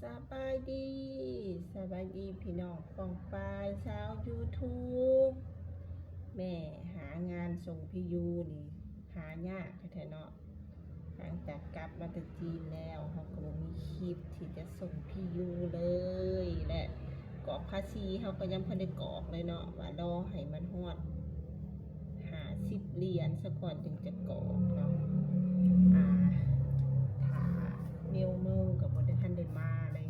ສະບາຍດີ ສະບາຍດີພີ່ນ້ອງປ້ອງປາຍຊາວຢູທູບ. ແໝ່ ຫາງານສົ່ງພິຍຸນີ້ຫາຍາກແທ້ໆເນາະ. ຫຼັງຈາກກັບມາແຕ່ຈີນແລ້ວ ເຮົາກໍບໍ່ມີຄລິບທີ່ຈະສົ່ງພິຍຸເລີຍ ແລະ ກອກພາສີເຮົາກໍຍັງບໍ່ທັນໄດ້ກອກເລີຍເນາະ ວ່າລໍໃຫ້ມັນຮອດຫ້າສິບຫຼຽນສາກ່ອນຈຶ່ງຈະກອກເນາະ. ອ່າ ຖ້າເມວເມີກໍບໍ່ໄດ້ ທັນໄດ້ມາເລີຍ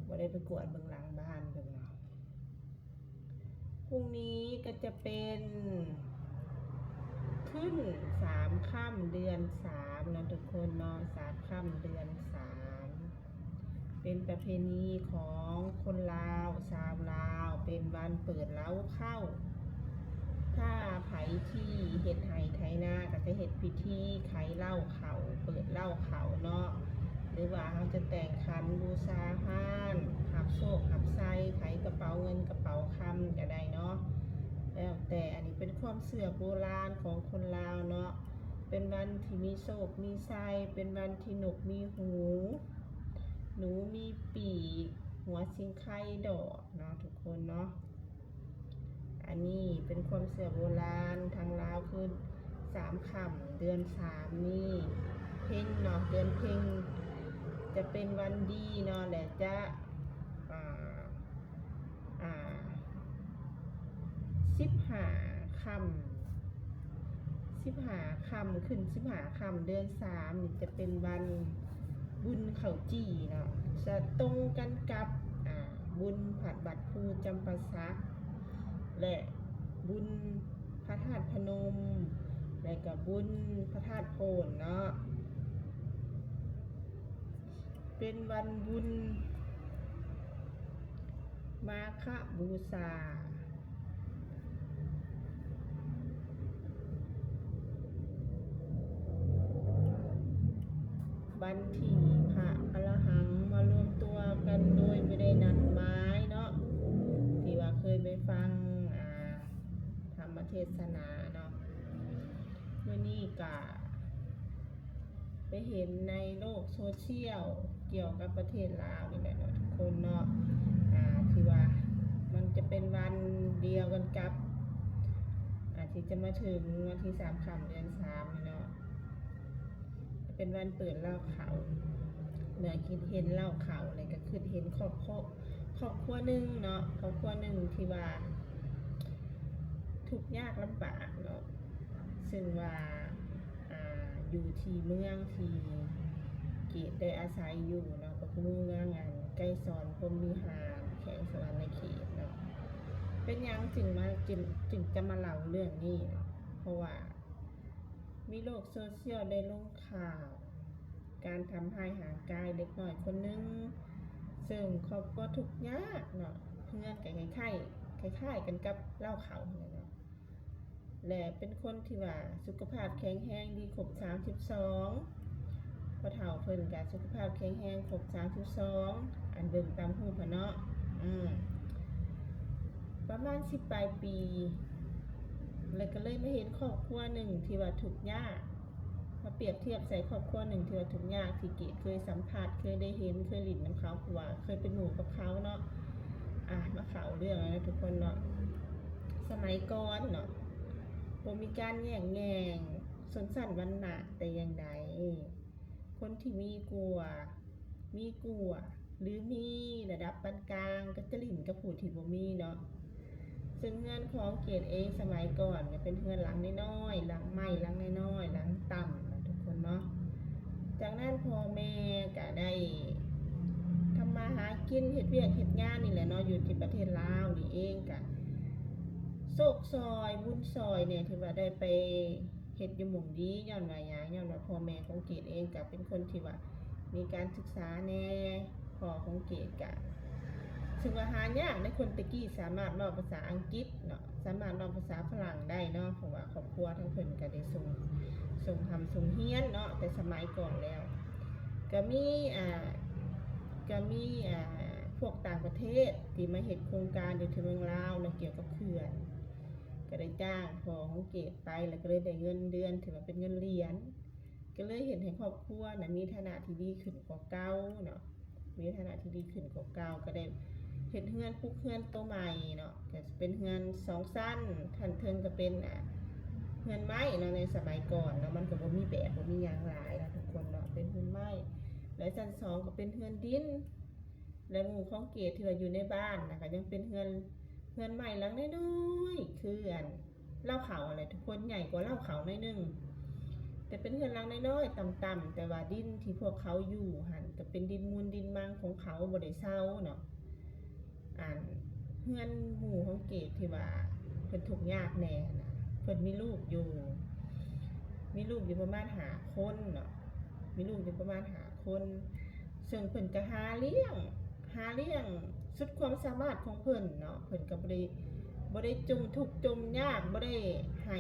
ບໍ່ໄດ້ໄປກວດເບິ່ງຫຼັງບ້ານເພິ່ນເນາະ. ພວກນີ້ກໍຈະເປັນຂຶ້ນສາມຄ່ຳເດືອນສາມເນາະທຸກຄົນເນາະ ສາມຄ່ຳເດືອນສາມ ເປັນປະເພນີຂອງຄົນລາວ ຊາວລາວ ເປັນວັນເປີດເລົ້າເຂົ້າ. ຖ້າໃຜທີ່ເຮັດໄຮ່ໄຖນາກໍຈະເຮັດພິທີໄຂເລົ້າເຂົ້າ ເປີດເລົ້າເຂົ້າເນາະ ຫຼືວ່າເຮົາຈະແຕ່ງຂັນບູຊາຮ້ານ ຮັບໂຊກຮັບໄຊ ໄຂກະເປົາເງິນກະເປົາຄຳກໍໄດ້ເນາະ ແລ້ວແຕ່. ອັນນີ້ເປັນຄວາມເຊື່ອໂບລານຂອງຄົນລາວເນາະ ເປັນວັນທີ່ມີໂຊກມີໄຊ ເປັນວັນທີ່ນົກມີຫູ ໜູມີປີກ ຫົວສິງໄຄດອກເນາະທຸກຄົນເນາະ. ອັນນີ້ເປັນຄວາມເຊື່ອໂບລານທາງລາວ ຄືສາມຄ່ຳເດືອນສາມນີ້ ເພັງເນາະ ເດືອນເພັງ ຈະເປັນວັນດີເນາະ ແລະ ຈະ ອ່າ ອ່າ ສິບຫ້າຄ່ຳ ສິບຫ້າຄ່ຳ ຂຶ້ນສິບຫ້າຄ່ຳເດືອນສາມນີ້ ຈະເປັນວັນບຸນເຂົ້າຈີ່ເນາະ ຈະຕົງກັນກັບ ອ່າ ບຸນທາດວັດພູຈຳປາສັກ ແລະ ບຸນພະທາດພະນົມ ແລະ ກະບຸນພະທາດໂພນເນາະ. ເປັນວັນບຸນມາຄະບູຊາ ວັນທີ່ພະອະລະຫັງມາລວມຕົວກັນໂດຍບໍ່ໄດ້ນັດໝາຍເນາະ ທີ່ວ່າເຄີຍໄປຟັງ ອ່າ ທຳມະເທດສະໜາເນາະ. ມື້ນີ້ກະໄປເຫັນໃນໂລກໂຊຊຽວກ່ຽວກັບປະເທດລາວນີ້ແຫຼະເນາະທຸກຄົນເນາະ ອ່າ ທີ່ວ່າມັນຈະເປັນວັນດຽວກັນກັບ ອ່າ ທີ່ຈະມາເຖິງວັນທີສາມຄ່ຳເດືອນສາມນີ້ເນາະ ເປັນວັນເປີດເລົ້າເຂົ້າ. ເມື່ອຄິດເຫັນເລົ້າເຂົ້າແລ້ວກໍຄິດເຫັນຄອບຄົວ ຄອບຄົວໜຶ່ງເນາະ ຄອບຄົວໜຶ່ງທີ່ວ່າທຸກຍາກລຳບາກເນາະ ເຊິ່ງວ່າ ອ່າ ຢູ່ທີ່ເມືອງທີ່ເກດໄດ້ອາໄສຢູ່ເນາະ ກໍຄືເມືອງ ອັນ ໄກສອນ ພົມວິຫານ ແຂວງສະຫວັນນະເຂດເນາະ. ເປັນຫຍັງຈຶ່ງມາ ຈຶ່ງ ຈຶ່ງຈະມາເລົ່າເລື່ອງນີ້ເນາະ ເພາະວ່າ ມີໂລກໂຊຊຽວໄດ້ລົງຂ່າວການທຳຮ້າຍຮ່າງກາຍເດັກນ້ອຍຄົນໜຶ່ງ ເຊິ່ງຄອບຄົວທຸກຍາກເນາະ ເຮືອນກໍຄ້າຍໆ ຄ້າຍໆກັນກັບເລົ່າເຂົາຫັ້ນແຫຼະເນາະ ແລະ ເປັນຄົນທີ່ວ່າສຸຂະພາບແຂງແຮງດີຄົບສາມສິບສອງ ພໍ່ເຖົ້າເພິ່ນກໍສຸຂະພາບແຂງແຮງຄົບສາມສິບສອງ ອັນເບິ່ງຕາມຮູບຫັ້ນເນາະ ອືມ ປະມານສິບປາຍປີ ແລ້ວກໍເລີຍມາເຫັນຄອບຄົວໜຶ່ງທີ່ວ່າທຸກຍາກ ມາປຽບທຽບໃສ່ຄອບຄົວໜຶ່ງທີ່ວ່າທຸກຍາກ ທີ່ເກດເຄີຍສຳພາດ ເຄີຍໄດ້ເຫັນ ເຄີຍຫຼິ້ນນຳເຂົາ ເພາະວ່າເຄີຍເປັນໝູ່ກັບເຂົາເນາະ. ອ່າ ມາເຂົ້າເລື່ອງແລ້ວນະທຸກຄົນເນາະ. ສະໄໝກ່ອນເນາະ ບໍ່ມີການແຍກແຍງຊົນຊັ້ນວັນນະແຕ່ຢ່າງໃດ. ຄົນທີ່ມີກວ່າ ມີກວ່າ ຫຼື ມີລະດັບປານກາງ ກໍຈະຫຼິ້ນກັບຜູ້ທີ່ບໍ່ມີເນາະ. ເຊິ່ງເຮືອນຂອງເກດເອງສະໄໝກ່ອນກໍເປັນເຮືອນຫຼັງນ້ອຍໆ ຫຼັງໄມ້ຫຼັງນ້ອຍໆ ຫຼັງຕ່ຳນະທຸກຄົນເນາະ. ຈາກນັ້ນພໍ່ແມ່ກໍໄດ້ທຳມາຫາກິນ ເຮັດວຽກເຮັດງານນີ້ແຫຼະເນາະ ຢູ່ທີ່ປະເທດລາວນີ້ເອງ ກໍໂຊກຊ່ອຍບຸນຊ່ອຍແດ່ ທີ່ວ່າໄດ້ໄປ ເຮັດຢູ່ໝ່ອງດີ. ຍ້ອນວ່າຫຍັງ? ຍ້ອນວ່າພໍ່ແມ່ຂອງເກດເອງກໍເປັນຄົນທີ່ວ່າມີການສຶກສາແດ່. ພໍ່ຂອງເກດກໍ ເຊິ່ງວ່າຫາຍາກໃນຄົນແຕ່ກີ້ສາມາດເວົ້າພາສາອັງກິດເນາະ ສາມາດເວົ້າພາສາຝຣັ່ງໄດ້ເນາະ ເພາະວ່າຄອບຄົວທາງເພິ່ນກໍໄດ້ສົ່ງ ສົ່ງຮ່ຳສົ່ງຮຽນເນາະ ແຕ່ສະໄໝກ່ອນແລ້ວ. ກໍມີ ອ່າ ກໍມີ ອ່າ ພວກຕ່າງປະເທດທີ່ມາເຮັດໂຄງການຢູ່ທີ່ເມືອງລາວເນາະ ກ່ຽວກັບເຂື່ອນ. ກໍໄດ້ຈ້າງພໍ່ຂອງເກດໄປ ແລ້ວກໍເລີຍໄດ້ເງິນເດືອນທີ່ວ່າເປັນເງິນຫຼຽນ ກໍເລີຍເຮັດໃຫ້ຄອບຄົວນະມີຖານະທີ່ດີຂຶ້ນກວ່າເກົ່າເນາະ. ມີຖານະທີ່ດີຂຶ້ນກວ່າເກົ່າ ກໍໄດ້ເຮັດເຮືອນ ປຸກເຮືອນໂຕໃໝ່ເນາະ ກໍເປັນເຮືອນສອງຊັ້ນ ຂັ້ນເທິງກໍເປັນ ອ່າ ເຮືອນໄມ້ເນາະ ໃນສະໄໝກ່ອນເນາະ ມັນກໍບໍ່ມີແບບ ບໍ່ມີຫຍັງຫຼາຍນະທຸກຄົນເນາະ ເປັນເຮືອນໄມ້ ແລະຊັ້ນສອງກໍເປັນເຮືອນດິນ ແລະໝູ່ຂອງເກດທີ່ວ່າຢູ່ໃນບ້ານນະ ກໍຍັງເປັນເຮືອນ ເຮືອນໄມ້ຫຼັງນ້ອຍໆ ຄືອັນ ເລົ້າເຂົ້າຫັ້ນແຫຼະທຸກຄົນ ໃຫຍ່ກວ່າເລົ້າເຂົ້າໜ້ອຍໜຶ່ງ ແຕ່ເປັນເຮືອນຫຼັງນ້ອຍໆ ຕ່ຳໆ ແຕ່ວ່າດິນທີ່ພວກເຂົາຢູ່ຫັ້ນ ກໍເປັນດິນມູນດິນມັງຂອງເຂົາ ບໍ່ໄດ້ເຊົ່າເນາະ. ອັນ ເຮືອນໝູ່ຂອງເກດທີ່ວ່າເພິ່ນທຸກຍາກແດ່ຫັ້ນນະ ເພິ່ນມີລູກຢູ່ ມີລູກຢູ່ປະມານຫ້າຄົນເນາະ ມີລູກຢູ່ປະມານຫ້າຄົນ ເຊິ່ງເພິ່ນກໍຫາລ້ຽງ ຫາລ້ຽງສຸດຄວາມສາມາດຂອງເພິ່ນເນາະ ເພິ່ນກໍບໍ່ໄດ້ ບໍ່ໄດ້ຈົ່ມທຸກຈົ່ມຍາກ ບໍ່ໄດ້ໃຫ້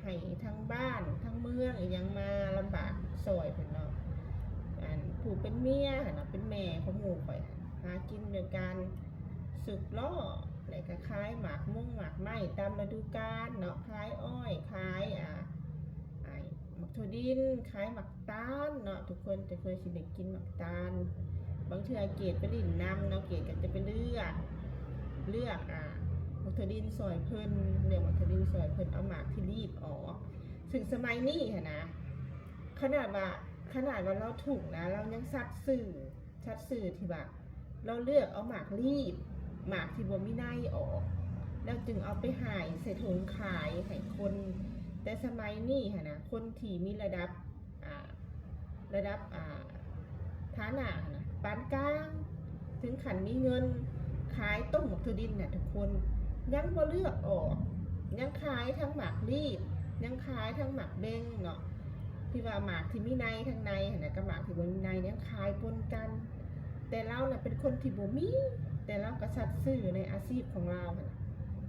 ໃຫ້ທາງບ້ານທາງເມືອງອີ່ຫຍັງມາລຳບາກຊ່ອຍເພິ່ນເນາະ. ອັນຜູ້ເປັນເມຍຫັ້ນນະ ເປັນແມ່ຂອງໝູ່ຂ້ອຍ ຫາກິນໂດຍການສູບລໍ້ ແລ້ວກໍຂາຍໝາກມົງໝາກໄມ້ຕາມລະດູການເນາະ ຂາຍອ້ອຍ ຂາຍ ອ່າ ອ່າ ໝາກຖົ່ວດິນ ຂາຍໝາກຕານເນາະ ທຸກຄົນຈະເຄີຍຊິໄດ້ກິນໝາກຕານ. ບາງເທື່ອເກດໄປຫຼິ້ນນຳເນາະ ເກດກໍຈະໄປເລືອກ ເລືອກ ອ່າ ໝາກຖົ່ວດິນຊ່ອຍເພິ່ນ ເລືອກໝາກຖົ່ວດິນຊ່ອຍເພິ່ນ ເອົາໝາກທີ່ລີບອອກ ເຊິ່ງສະໄໝນີ້ຫັ້ນນະ ຂະໜາດວ່າ ຂະໜາດວ່າລາວທຸກນະ ລາວຍັງສັດຊື່ ສັດຊື່ທີ່ວ່າ ລາວເລືອກເອົາໝາກລີບ ໝາກທີ່ບໍ່ມີໃນອອກ ແລ້ວຈຶ່ງເອົາໄປຫາຍໃສ່ຖົງຂາຍໃຫ້ຄົນ. ແຕ່ສະໄໝນີ້ຫັ້ນນະ ຄົນທີ່ມີລະດັບ ອ່າ ລະດັບ ອ່າ ຖານະຫັ້ນນະ ປານກາງ ເຖິງຂັ້ນມີເງິນ ຂາຍຕົ້ນໝາກຖົ່ວດິນນະທຸກຄົນ ຍັງບໍ່ເລືອກອອກ ຍັງຂາຍທັງໝາກລີບ ຍັງຂາຍທັງໝາກເບັງເນາະ ທີ່ວ່າໝາກທີ່ມີໃນທາງໃນຫັ້ນນະ ກັບໝາກທີ່ບໍ່ມີໃນ ຍັງຂາຍປົນກັນ. ແຕ່ລາວນະເປັນຄົນທີ່ບໍ່ມີ ແຕ່ລາວກໍສັດຊື່ໃນອາຊີບຂອງລາວຫັ້ນນະ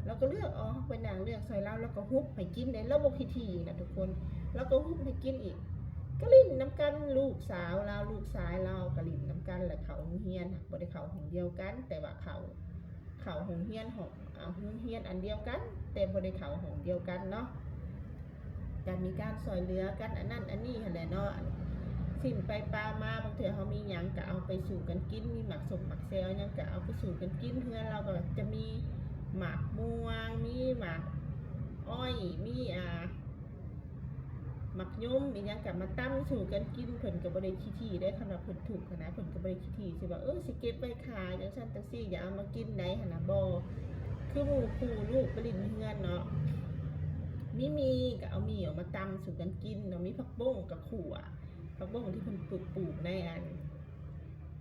ລາວກໍເລືອກເອົາ ເຮົາໄປນັ່ງເລືອກຊ່ອຍລາວ ລາວກໍຫຸບໃຫ້ກິນເດ້ ລາວບໍ່ຂີ້ຖີ່ນະທຸກຄົນ ລາວກໍຫຸບໃຫ້ກິນອີກ ກໍຫຼິ້ນນຳກັນ ລູກສາວລາວ ລູກຊາຍລາວກໍຫຼິ້ນນຳກັນ ແລະເຂົ້າໂຮງຮຽນ ບໍ່ໄດ້ເຂົ້າຫ້ອງດຽວກັນ ແຕ່ວ່າເຂົ້າ ເຂົ້າໂຮງຮຽນ ຫ້ອງ ອ່າ ໂຮງຮຽນອັນດຽວກັນ ແຕ່ບໍ່ໄດ້ເຂົ້າຫ້ອງດຽວກັນເນາະ. ກະມີການຊ່ອຍເຫຼືອກັນ ອັນນັ້ນອັນນີ້ຫັ້ນແຫຼະເນາະ ສິ້ນໄປປາມາ ບາງເທື່ອເຮົາມີຫຍັງກະເອົາໄປສູ່ກັນກິນ ມີໝາກສົມໝາກແຊວຫຍັງກະເອົາໄປສູ່ກັນກິນ. ເຮືອນລາວກໍຈະມີໝາກມ່ວງ ມີໝາກອ້ອຍ ມີ ອ່າ ໝາກຍົມອີ່ຫຍັງກະມາຕຳສູ່ກັນກິນ ເພິ່ນກໍບໍ່ໄດ້ຂີ້ຖີ່ເດ້ ຄັນວ່າເພິ່ນທຸກຫັ້ນນະ ເພິ່ນກໍບໍ່ໄດ້ຂີ້ຖີ່ ຊິວ່າ ເອີ ຊິເກັບໄວ້ຂາຍ ຈັ່ງຊັ້ນຈັ່ງຊີ້ ຢ່າເອົາມາກິນໃດຫັ້ນນະ ບໍ່ ຄືໝູ່ຄູ່ລູກໄປຫຼິ້ນເຮືອນເນາະ ມີໝີ່ກໍເອົາໝີ່ອອກມາຕຳສູ່ກັນກິນເນາະ ມີຜັກບົ້ງກໍຂົ້ວ ຜັກບົ້ງທີ່ເພິ່ນປູກ ປູກໃນອັນ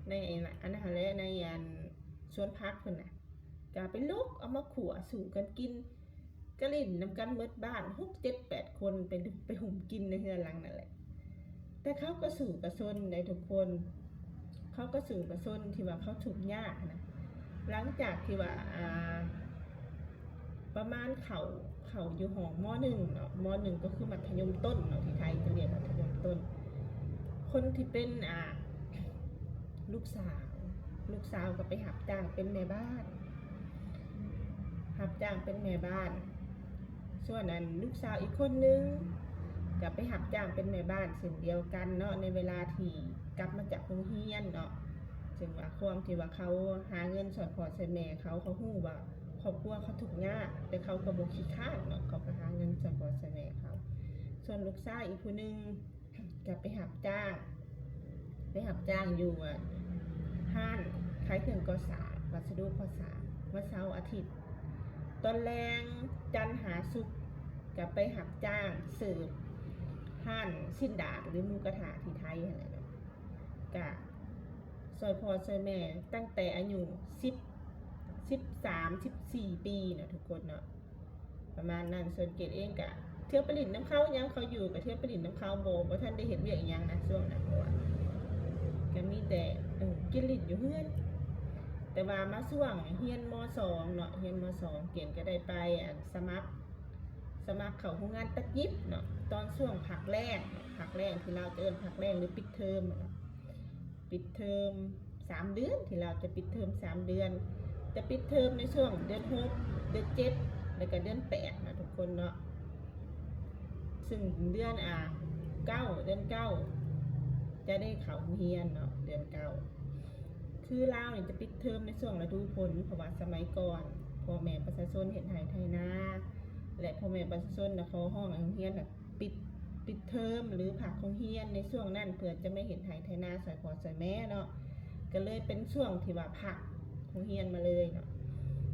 ໃນອັນ ອັນນັ້ນຫັ້ນແຫຼະ ໃນອັນສວນຜັກເພິ່ນນະ ກໍໄປຫຼົກເອົາມາຂົ້ວສູ່ກັນກິນ ກໍຫຼິ້ນນຳກັນໝົດບ້ານ ຫົກ ເຈັດ ແປດ ຄົນ ໄປ ໄປຫຸ້ມກິນໃນເຮືອນຫຼັງນັ້ນແຫຼະ. ແຕ່ເຂົາກໍສູ້ກະຊົນໃດ໋ທຸກຄົນ ເຂົາກໍສູ້ກະຊົນທີ່ວ່າເຂົາທຸກຍາກນະ. ຫຼັງຈາກທີ່ວ່າ ອ່າ ປະມານເຂົ້າ ເຂົ້າຢູ່ຫ້ອງ ມ.ໜຶ່ງ ເນາະ ມ.ໜຶ່ງ ກໍຄືມັດທະຍົມຕົ້ນເນາະ ທີ່ໄທຈະຮຽກມັດທະຍົມຕົ້ນ ຄົນທີ່ເປັນ ອ່າ ລູກສາວ ລູກສາວກໍໄປຮັບຈ້າງເປັນແມ່ບ້ານ ຮັບຈ້າງເປັນແມ່ບ້ານ. ສ່ວນອັນລູກສາວອີກຄົນໜຶ່ງກໍໄປຮັບຈ້າງເປັນແມ່ບ້ານເຊັ່ນດຽວກັນເນາະ ໃນເວລາທີ່ກັບມາຈາກໂຮງຮຽນເນາະ. ເຊິ່ງວ່າຄວາມທີ່ວ່າເຂົາຫາເງິນຊ່ອຍພໍ່ຊ່ອຍແມ່ເຂົາ ເຂົາຮູ້ວ່າຄອບຄົວເຂົາທຸກຍາກ ແຕ່ເຂົາກໍບໍ່ຂີ້ຄ້ານເນາະ ເຂົາກໍຫາເງິນຊ່ອຍພໍ່ຊ່ອຍແມ່ເຂົາ. ສ່ວນລູກຊາຍອີກຜູ້ໜຶ່ງ ກໍໄປຮັບຈ້າງ ໄປຮັບຈ້າງຢູ່ ອ່າ ຮ້ານຂາຍເຄື່ອງກໍ່ສ້າງ ວັດສະດຸກໍ່ສ້າງ ວັນເສົາອາທິດ. ຕອນແລງ ຈັນຫາສຸກ ກໍໄປຮັບຈ້າງເສີບຮ້ານຊີ້ນດາດ ຫຼື ໝູກະທະທີ່ໄທຫັ້ນແຫຼະເນາະ. ກະຊ່ອຍພໍ່ຊ່ອຍແມ່ຕັ້ງແຕ່ອາຍຸສິບ ສິບສາມ ສິບສີ່ປີເນາະທຸກຄົນເນາະ ປະມານນັ້ນ. ສ່ວນເກດເອງກະເທື່ອໄປຫຼິ້ນນຳເຂົາ ຍາມເຂົາຢູ່ກະເທື່ອໄປຫຼິ້ນນຳເຂົາ ບໍ່ ບໍ່ທັນໄດ້ເຮັດວຽກອີ່ຫຍັງນະຊ່ວງນັ້ນ ເພາະວ່າກະມີແຕ່ ເອີ ກິນຫຼິ້ນຢູ່ເຮືອນ. ແຕ່ວ່າມາຊ່ວງຮຽນ ມ.ສອງ ເນາະ ຮຽນ ມ.ສອງ ເກດກະໄດ້ໄປ ອັນ ສະໝັກ ສະໝັກເຂົ້າໂຮງງານຕັດຫຍິບເນາະ ຕອນຊ່ວງພັກແລງເນາະ ພັກແລງທີ່ລາວຈະເອີ້ນພັກແລງ ຫຼື ປິດເທີມເນາະ ປິດເທີມສາມເດືອນ ທີ່ລາວຈະປິດເທີມສາມເດືອນ ຈະປິດເທີມໃນຊ່ວງເດືອນຫົກ ເດືອນເຈັດ ແລ້ວກະເດືອນແປດເນາະທຸກຄົນເນາະ. ຊຶ່ງເດືອນ ອ່າ ເກົ້າ ເດືອນເກົ້າ ຈະໄດ້ເຂົ້າໂຮງຮຽນເນາະ ເດືອນເກົ້າ. ຄືລາວນີ້ຈະປິດເທີມໃນຊ່ວງລະດູຝົນ ເພາະວ່າສະໄໝກ່ອນພໍ່ແມ່ປະຊາຊົນເຮັດໄຮ່ໄຖນາ ແລະ ພໍ່ແມ່ປະຊາຊົນນະ ຂໍຮ້ອງໃຫ້ໂຮງຮຽນນະປິດ ປິດເທີມ ຫຼື ພັກໂຮງຮຽນໃນຊ່ວງນັ້ນ ເພື່ອຈະມາເຮັດໄຮ່ໄຖນາຊ່ອຍພໍ່ຊ່ອຍແມ່ເນາະ. ກໍເລີຍເປັນຊ່ວງທີ່ວ່າພັກໂຮງຮຽນມາເລີຍເນາະ.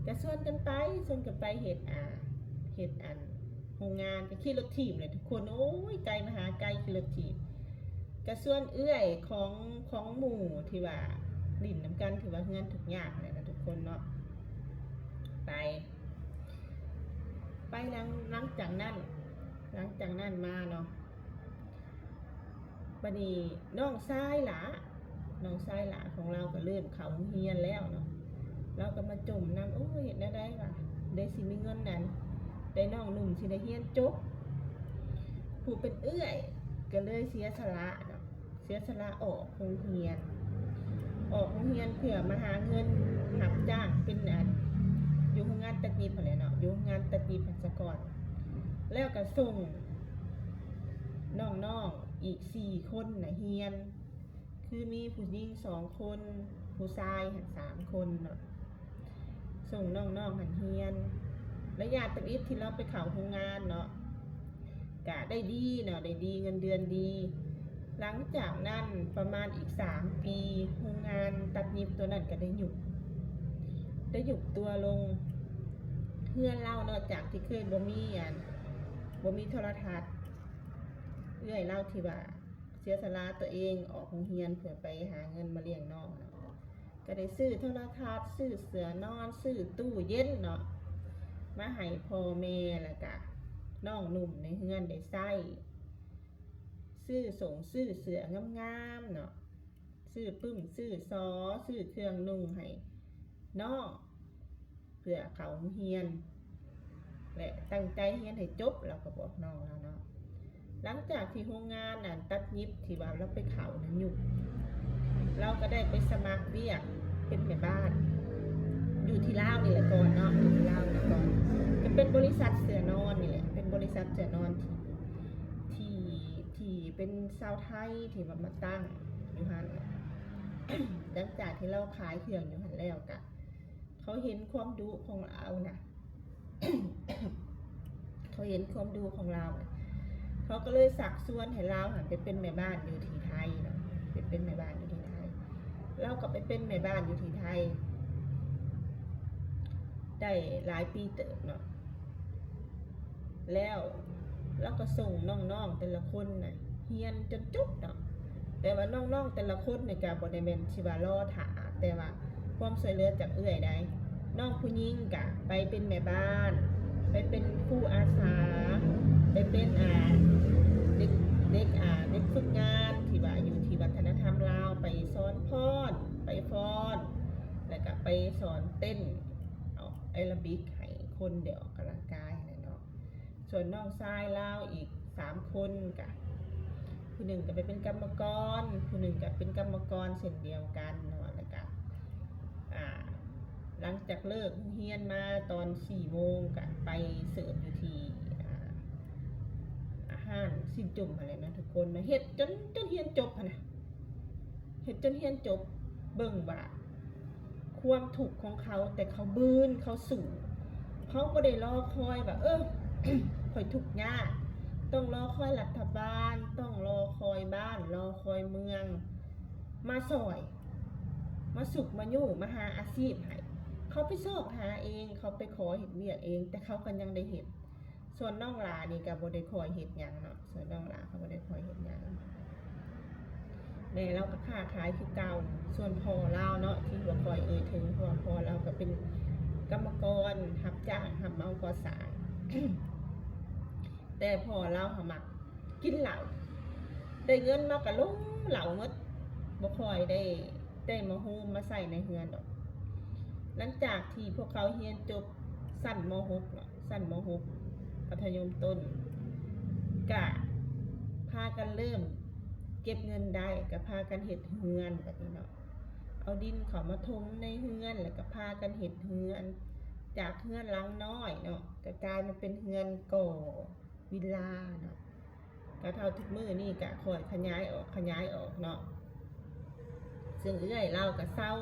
ກໍຊວນກັນໄປ ຊວນກັນໄປເຮັດ ອ່າ ເຮັດອັນໂຮງງານ ກໍຂີ່ລົດຖີບແຫຼະທຸກຄົນ. ໂອ້ຍ ໄກມະຫາໄກ ຂີ່ລົດຖີບ. ກະຊວນເອື້ອຍຂອງ ຂອງໝູ່ທີ່ວ່າຫຼິ້ນນຳກັນ ທີ່ວ່າເຮືອນທຸກຍາກແຫຼະນະທຸກຄົນເນາະ ໄປ ໄປຫຼັງ ຫຼັງຈາກນັ້ນ ຫຼັງຈາກນັ້ນມາເນາະ ບາດນີ້ນ້ອງຊາຍຫຼ້າ ນ້ອງຊາຍຫຼ້າຂອງລາວກໍເລີ່ມເຂົ້າໂຮງຮຽນແລ້ວເນາະ. ລາວກໍມາຈົ່ມນຳ ໂອ້ຍ ເຮັດແນວໃດວະ ໄດ້ຊິມີເງິນນັ້ນ ໄດ້ນ້ອງໜຸ່ມຊິໄດ້ຮຽນຈົບ. ຜູ້ເປັນເອື້ອຍກໍເລີຍເສຍສະຫຼະເນາະ ເສຍສະຫຼະອອກໂຮງຮຽນ ອອກໂຮງຮຽນເພື່ອມາຫາເງິນຮັບຈ້າງເປັນອັນ ຢູ່ໂຮງງານຕັດຫຍິບຫັ້ນແຫຼະເນາະ ຢູ່ໂຮງງານຕັດຫຍິບຫັ້ນສາກ່ອນ. ແລ້ວກໍສົ່ງນ້ອງໆອີກສີ່ຄົນນະຮຽນ ຄືມີຜູ້ຍິງສອງຄົນ ຜູ້ຊາຍຫັ້ນສາມຄົນເນາະ. ສົ່ງນ້ອງໆຫັ້ນຮຽນ ໄລຍະທຳອິດທີ່ລາວໄປເຂົ້າໂຮງງານເນາະ ກະໄດ້ດີເນາະ ໄດ້ດີ ເງິນເດືອນດີ. ຫຼັງຈາກນັ້ນປະມານອີກສາມປີ ໂຮງງານຕັດຫຍິບຕົວນັ້ນກໍໄດ້ຍຸບ ໄດ້ຍຸບຕົວລົງ. ເຮືອນລາວເນາະ ຈາກທີ່ເຄີຍບໍ່ມີອັນ ບໍ່ມີໂທລະທັດ ເອື້ອຍລາວທີ່ວ່າເສຍສະຫຼະຕົວເອງອອກໂຮງຮຽນເພື່ອໄປຫາເງິນມາລ້ຽງນ້ອງເນາະ ກໍໄດ້ຊື້ໂທລະທັດ ຊື້ເສື້ອນອນ ຊື້ຕູ້ເຢັນເນາະ ມາໃຫ້ພໍ່ແມ່ ແລ້ວກະນ້ອງໜຸ່ມໃນເຮືອນໄດ້ໃຊ້ ຊື້ສົງຊື້ເສື້ອງາມໆເນາະ ຊື້ປຶ້ມ ຊື້ສໍ ຊື້ເຄື່ອງນຸ່ງໃຫ້ນ້ອງ ເພື່ອເຂົ້າໂຮງຮຽນ ແລະ ຕັ້ງໃຈຮຽນໃຫ້ຈົບ ລາວກໍບອກນ້ອງລາວເນາະ. ຫຼັງຈາກທີ່ໂຮງງານອັນຕັດຫຍິບທີ່ວ່າລາວໄປເຂົ້ານັ້ນຍຸບ ລາວກໍໄດ້ໄປສະໝັກວຽກເປັນແມ່ບ້ານ ຢູ່ທີ່ລາວນີ້ແຫຼະກ່ອນເນາະ ຢູ່ທີ່ລາວນີ້ແຫຼະກ່ອນ ກໍເປັນບໍລິສັດເສື້ອນອນນີ້ແຫຼະ ເປັນບໍລິສັດເສື້ອນອນທີ່ ທີ່ ທີ່ເປັນຊາວໄທທີ່ວ່າມາຕັ້ງຢູ່ຫັ້ນ. ຫຼັງຈາກທີ່ລາວຂາຍເຄື່ອງຢູ່ຫັ້ນແລ້ວ ກະເຂົາເຫັນຄວາມດຸຂອງລາວນະ ເຂົາເຫັນຄວາມດຸຂອງລາວ ເຂົາກໍເລີຍຊັກຊວນໃຫ້ລາວຫັ້ນໄປເປັນແມ່ບ້ານຢູ່ທີ່ໄທເນາະ ໄປເປັນແມ່ບ້ານຢູ່ທີ່ໄທ. ລາວກໍໄປເປັນແມ່ບ້ານຢູ່ທີ່ໄທໄດ້ຫຼາຍປີເຕີບເນາະ ແລ້ວລາວກໍສົ່ງນ້ອງໆແຕ່ລະຄົນນະຮຽນຈົນຈົບເນາະ. ແຕ່ວ່ານ້ອງໆແຕ່ລະຄົນນີ້ກະບໍ່ໄດ້ແມ່ນຊິວ່າລໍຖ້າ ແຕ່ວ່າຄວາມຊ່ວຍເຫຼືອຈາກເອື້ອຍໃດ໋. ນ້ອງຜູ້ຍິງກະໄປເປັນແມ່ບ້ານ ໄປເປັນຄູອາສາ ໄປເປັນ ອ່າ ເດັກ ເດັກ ອ່າ ເດັກຝຶກງານທີ່ວ່າຢູ່ທີ່ວັດທະນະທຳລາວ ໄປສອນຟ້ອນ ໄປຟ້ອນ ແລ້ວກະໄປສອນເຕັ້ນ ອອກແອໂຣບິກໃຫ້ຄົນໄດ້ອອກກຳລັງກາຍຫັ້ນແຫຼະເນາະ. ສ່ວນນ້ອງຊາຍລາວອີກສາມຄົນກະ ຜູ້ໜຶ່ງກະໄປເປັນກຳມະກອນ ຜູ້ໜຶ່ງກະເປັນກຳມະກອນເຊັ່ນດຽວກັນເນາະ ແລ້ວກະ ອ່າ ຫຼັງຈາກເລີກໂຮງຮຽນມາຕອນສີ່ໂມງ ກະໄປເສີບຢູ່ທີ່ ອ່າ ຮ້ານຊີ້ນຈຸ້ມຫັ້ນແຫຼະເນາະທຸກຄົນເນາະ ເຮັດຈົນ ຈົນຮຽນຈົບຫັ້ນນະ ເຮັດຈົນຮຽນຈົບ ເບິ່ງວ່າ ຄວາມທຸກຂອງເຂົາ ແຕ່ເຂົາບືນ ເຂົາສູ້ ເຂົາບໍ່ໄດ້ລໍຄອຍວ່າ ເອີ ຂ້ອຍທຸກຍາກ ຕ້ອງລໍຄອຍລັດຖະບານ ຕ້ອງລໍຄອຍບ້ານ ລໍຄອຍເມືອງ ມາຊ່ອຍ ມາຊຸກມາຍູ້ ມາຫາອາຊີບໃຫ້. ເຂົາໄປຊອກຫາເອງ ເຂົາໄປຂໍເຮັດວຽກເອງ ແຕ່ເຂົາກໍຍັງໄດ້ເຮັດ. ສ່ວນນ້ອງຫຼ້ານີ້ກໍບໍ່ໄດ້ຄ່ອຍເຮັດຫຍັງເນາະ ສ່ວນນ້ອງຫຼ້າກໍບໍ່ໄດ້ຄ່ອຍເຮັດຫຍັງ ແມ່ລາວກໍຄ້າຂາຍຄືເກົ່າ. ສ່ວນພໍ່ລາວເນາະ ທີ່ບໍ່ຄ່ອຍເອີ່ຍເຖິງ ເພາະວ່າພໍ່ລາວກໍເປັນກຳມະກອນ ຮັບຈ້າງ ຮັບເໝົາກໍ່ສ້າງ ແຕ່ພໍ່ລາວຫາມັກກິນເຫຼົ້າ ໄດ້ເງິນມາກໍລົງເຫຼົ້າໝົດ ບໍ່ຄ່ອຍໄດ້ ໄດ້ມາໂຮມມາໃຊ້ໃນເຮືອນດອກ. ຫຼັງຈາກທີ່ພວກເຂົາຮຽນຈົບຊັ້ນ ມໍຫົກ ເນາະ ຊັ້ນ ມໍຫົກ ມັດທະຍົມຕົ້ນ ກະພາກັນເລີ່ມເກັບເງິນໄດ້ ກະພາກັນເຮັດເຮືອນບາດນີ້ເນາະ ເອົາດິນເຂົ້າມາຖົມໃນເຮືອນ ແລ້ວກະພາກັນເຮັດເຮືອນ ຈາກເຮືອນຫຼັງນ້ອຍເນາະ ກະກາຍມາເປັນເຮືອນກໍ່ວິລລາເນາະ. ກະເທົ່າທຸກມື້ນີ້ກະຄ່ອຍຂະຫຍາຍອອກ ຂະຫຍາຍອອກເນາະ. ຊຶ່ງເອື້ອຍລາວກໍເຊົາ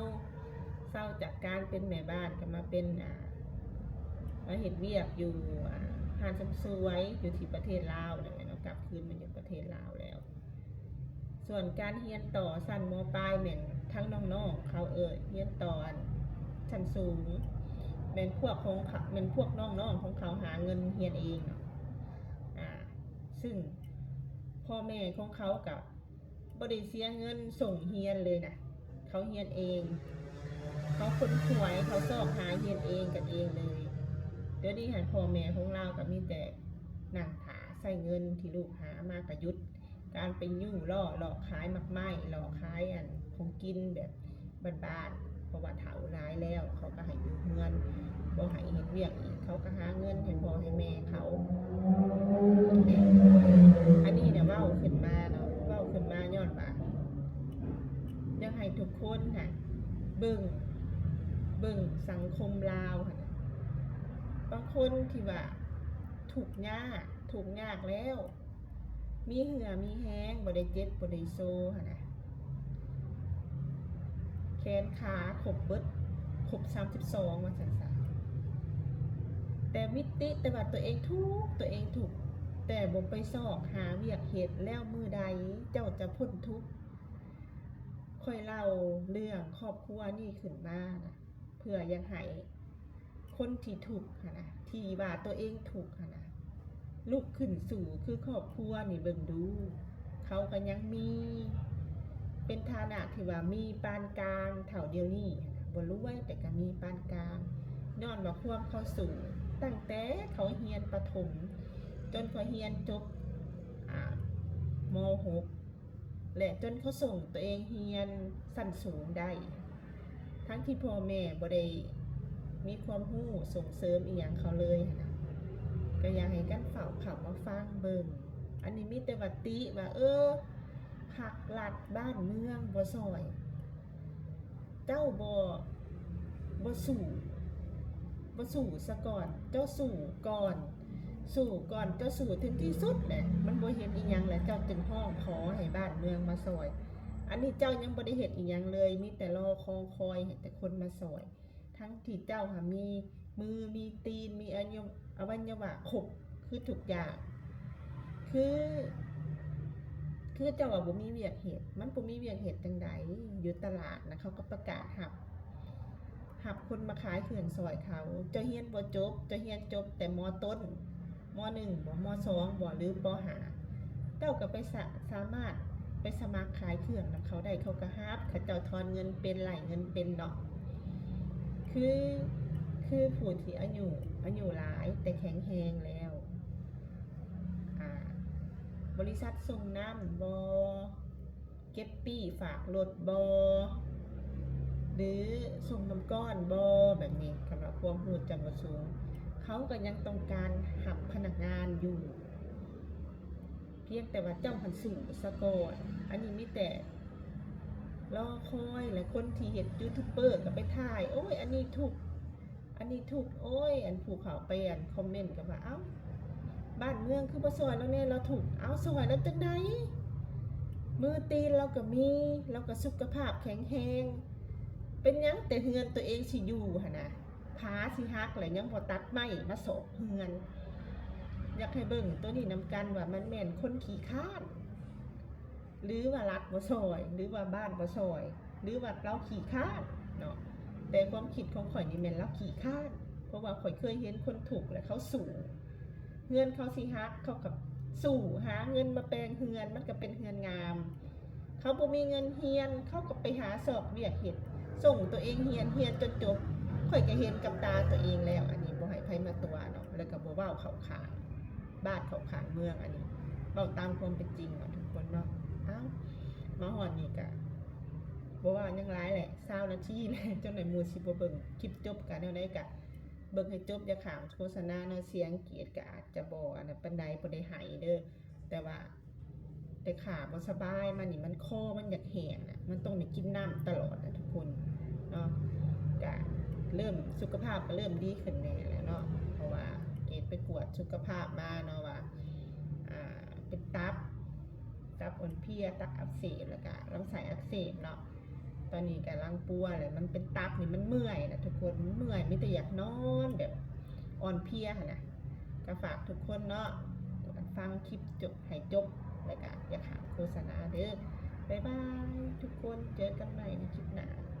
ເຊົາຈາກການເປັນແມ່ບ້ານ ກໍມາເປັນ ອ່າ ມາເຮັດວຽກຢູ່ ອ່າ ຮ້ານເສີມສວຍຢູ່ທີ່ປະເທດລາວນັ້ນແຫຼະເນາະ ກັບຄືນມາຢູ່ປະເທດລາວແລ້ວ. ສ່ວນການຮຽນຕໍ່ຊັ້ນ ມ.ປາຍ ແມ່ນທັງນ້ອງໆເຂົາ ເອີ ຮຽນຕໍ່ອັນຊັ້ນສູງ ແມ່ນພວກຂອງເຂົາ ແມ່ນພວກນ້ອງໆຂອງເຂົາຫາເງິນຮຽນເອງເນາະ ອ່າ ຊຶ່ງພໍ່ແມ່ຂອງເຂົາກໍບໍ່ໄດ້ເສຍເງິນສົ່ງຮຽນເລີຍນະ ເຂົາຮຽນເອງ ເຂົາຄົ້ນຄວ້າ ເຂົາຊອກຫາຮຽນເອງກັນເອງເລີຍ. ດຽວນີ້ຫັ້ນພໍ່ແມ່ຂອງລາວກໍມີແຕ່ນັ່ງຖ້າໃຊ້ເງິນທີ່ລູກຫາມາກໍຢຸດ ການໄປຍູ້ລໍ້ເລາະຂາຍໝາກໄມ້ ເລາະຂາຍອັນຂອງກິນແບບບ້ານໆ ເພາະວ່າເຖົ້າຫຼາຍແລ້ວ ເຂົາກໍໃຫ້ຢູ່ເຮືອນ ບໍ່ໃຫ້ເຮັດວຽກອີກ ເຂົາກໍຫາເງິນໃຫ້ພໍ່ໃຫ້ແມ່ເຂົາ. ອັນນີ້ນະເວົ້າຂຶ້ນມາເນາະ ເວົ້າຂຶ້ນມາຍ້ອນວ່າ ຢາກໃຫ້ທຸກຄົນຫັ້ນເບິ່ງ ເບິ່ງສັງຄົມລາວຫັ້ນນະ ບາງຄົນທີ່ວ່າທຸກຍາກ ທຸກຍາກແລ້ວ ມີເຫື່ອມີແຮງ ບໍ່ໄດ້ເຈັບບໍ່ໄດ້ໂຊຫັ້ນນະ ແຂນຂາຄົບເບິດ ຄົບສາມສິບສອງ ວ່າຊັ້ນຊະ ແຕ່ມີຕິແຕ່ວ່າຕົວເອງທຸກ ຕົວເອງທຸກ ແຕ່ບໍ່ໄປຊອກຫາວຽກເຮັດ ແລ້ວມື້ໃດເຈົ້າຈະພົ້ນທຸກ? ຂ້ອຍເລົ່າເລື່ອງຄອບຄົວນີ້ຂຶ້ນມານະ ເພື່ອຢາກໃຫ້ຄົນທີ່ທຸກຫັ້ນນະ ທີ່ວ່າຕົວເອງທຸກຫັ້ນນະ ລຸກຂຶ້ນສູ້ຄືຄອບຄົວນີ້ເບິ່ງດູ. ເຂົາກໍຍັງມີ ເປັນຖານະທີ່ວ່າມີປານກາງເທົ່າດຽວນີ້ຫັ້ນນະ ບໍ່ລວຍ ແຕ່ກໍມີປານກາງ ຍ້ອນວ່າຄວາມເຂົາສູ້ ຕັ້ງແຕ່ເຂົາຮຽນປະຖົມ ຈົນເຂົາຮຽນຈົບ ອາ ມໍຫົກ ແລະ ຈົນເຂົາສົ່ງຕົວເອງຮຽນຊັ້ນສູງໄດ້ ທັງທີ່ພໍ່ແມ່ບໍ່ໄດ້ມີຄວາມຮູ້ສົ່ງເສີມອີ່ຫຍັງເຂົາເລີຍຫັ້ນນະ. ກໍຢາກໃຫ້ກັນເຝົ້າເຂົ້າມາຟັງເບິ່ງ. ອັນນີ້ມີແຕ່ວ່າຕິວ່າ ເອີ ພັກລັດບ້ານເມືອງບໍ່ຊ່ອຍ. ເຈົ້າບໍ່ ບໍ່ສູ້ ບໍ່ສູ້ສາກ່ອນ ເຈົ້າສູ້ກ່ອນ ສູ້ກ່ອນ ເຈົ້າສູ້ເຖິງທີ່ສຸດແຫຼະ ມັນບໍ່ເຫັນອີ່ຫຍັງແຫຼະ ເຈົ້າຈຶ່ງຮ້ອງຂໍໃຫ້ບ້ານເມືອງມາຊ່ອຍ. ອັນນີ້ເຈົ້າຍັງບໍ່ໄດ້ເຮັດອີ່ຫຍັງເລີຍ ມີແຕ່ລໍຄອງຄອຍໃຫ້ແຕ່ຄົນມາຊ່ອຍ ທັງທີ່ເຈົ້າຫາມີມື ມີຕີນ ມີອະຫຍ- ອະໄວຍະວະຄົບ ຄືທຸກຢ່າງ ຄື ຄືເຈົ້າວ່າບໍ່ມີວຽກເຮັດ ມັນບໍ່ມີວຽກເຮັດຈັ່ງໃດ? ຢູ່ຕະຫຼາດນະ ເຂົາກໍປະກາດຮັບ ຮັບຄົນມາຂາຍເຄື່ອງຊ່ອຍເຂົາ. ເຈົ້າຮຽນບໍ່ຈົບ ເຈົ້າຮຽນຈົບແຕ່ ມ.ຕົ້ນ ມ.ໜຶ່ງ ບໍ່ ມ.ສອງ ບໍ່ ຫຼື ປໍຫ້າ ເຈົ້າກໍໄປສະ- ສາມາດໄປສະໝັກຂາຍເຄື່ອງນຳເຂົາໄດ້ ເຂົາກໍຮັບ ເຂົາເຈົ້າຖອນເງິນເປັນ ໄລ່ເງິນເປັນເນາະ. ຄື ຄືຜູ້ທີ່ອາຍຸ ອາຍຸຫຼາຍແຕ່ແຂງແຮງແລ້ວ ອາ ບໍລິສັດສົ່ງນ້ຳບໍ ເກັບປີ້ຝາກລົດບໍ ຫຼື ສົ່ງນ້ຳກ້ອນບໍ ແບບນີ້ ຄັນວ່າຄວາມຮູ້ເຈົ້າບໍ່ສູງ ເຂົາກໍຍັງຕ້ອງການຮັບພະນັກງານຢູ່ ພຽງແຕ່ວ່າເຈົ້າຫັ້ນສູ້ສາກ່ອນ. ອັນນີ້ມີແຕ່ລໍຄອຍ ແລະ ຄົນທີ່ເຮັດຢູທູບເບີກໍໄປຖ່າຍ ໂອ້ຍ ອັນນີ້ທຸກ ອັນນີ້ທຸກ ໂອ້ຍ ອັນຜູ້ເຂົ້າໄປ ອັນຄອມເມັນກໍວ່າ ເອົ້າ ບ້ານເມືອງຄືບໍ່ຊ່ອຍລາວແດ່ ລາວທຸກ. ເອົ້າ ຊ່ອຍລາວຈັ່ງໃດ? ມືຕີນລາວກໍມີ ລາວກໍສຸຂະພາບແຂງແຮງ ເປັນຫຍັງແຕ່ເຮືອນຕົວເອງຊິຢູ່ຫັ້ນນະ ຜາຊິຫັກແລ້ວຍັງບໍ່ຕັດໄມ້ມາຊອກເຮືອນ. ຢາກໃຫ້ເບິ່ງໂຕນີ້ນຳກັນວ່າມັນແມ່ນຄົນຂີ້ຄ້ານ ຫຼືວ່າລັດບໍ່ຊ່ອຍ ຫຼືວ່າບ້ານບໍ່ຊ່ອຍ ຫຼືວ່າລາວຂີ້ຄ້ານເນາະ. ແຕ່ຄວາມຄິດຂອງຂ້ອຍນີ້ແມ່ນລາວຂີ້ຄ້ານ ເພາະວ່າຂ້ອຍເຄີຍເຫັນຄົນທຸກແລ້ວເຂົາສູ້ ເຮືອນເຂົາຊິຫັກ ເຂົາກໍສູ້ຫາເງິນມາແປງເຮືອນ ມັນກໍເປັນເຮືອນງາມ. ເຂົາບໍ່ມີເງິນຮຽນ ເຂົາກໍໄປຫາຊອກວຽກເຮັດ ສົ່ງຕົວເອງຮຽນ ຮຽນຈົນຈົບ ຂ້ອຍກໍເຫັນກັບຕາຕົວເອງແລ້ວ. ອັນນີ້ບໍ່ໃຫ້ໃຜມາຕົວະເນາະ ແລ້ວກໍບໍ່ເວົ້າເຂົ້າຂ້າງ ບາດເຂົ້າຂ້າງເມືອງ ອັນນີ້ເວົ້າຕາມຄວາມເປັນຈິງເນາະທຸກຄົນເນາະ. ເອົ້າ ມາຮອດນີ້ກະບໍ່ເວົ້າຫຍັງຫຼາຍແຫຼະ ຊາວນາທີແຫຼະ ຈັ່ງໃດໝູ່ຊິບໍ່ເບິ່ງຄລິບຈົບ. ກະແນວໃດກະເບິ່ງໃຫ້ຈົບ ຢ່າຂ້າມໂຄສະນາເນາະ. ສຽງກຣີດກະອາດຈະບໍ່ອັນນັ້ນປານໃດ ບໍ່ໄດ້ໄຫ້ເດີ້ ແຕ່ວ່າ ແຕ່ຂາບໍ່ສະບາຍມານີ້ ມັນຄໍມັນຢາກແຫ້ງນະ ມັນຕ້ອງໄດ້ກິນນ້ຳຕະຫຼອດນະທຸກຄົນເນາະ. ກະເລີ່ມ ສຸຂະພາບກໍເລີ່ມດີຂຶ້ນແດ່ແລ້ວເນາະ ເພາະວ່າເກດໄປກວດສຸຂະພາບມາເນາະວ່າ ອ່າ ເປັນຕັບ ຕັບອ່ອນເພຍ ຕັບອັກເສບ ແລ້ວກະລຳໄສ້ອັກເສບເນາະ. ຕອນນີ້ກຳລັງປົວແຫຼະ ມັນເປັນຕັບນີ້ ມັນເມື່ອຍນະທຸກຄົນ ມັນເມື່ອຍ ມີແຕ່ຢາກນອນແບບອ່ອນເພຍຫັ້ນນະ. ກໍຝາກທຸກຄົນເນາະ ຟັງຄລິບຈົບໃຫ້ຈົບ ແລ້ວກໍຢ່າຂ້າມໂຄສະນາເດີ້. ບາຍບາຍທຸກຄົນ ເຈີກັນໃໝ່ໃນຄລິບໜ້າ.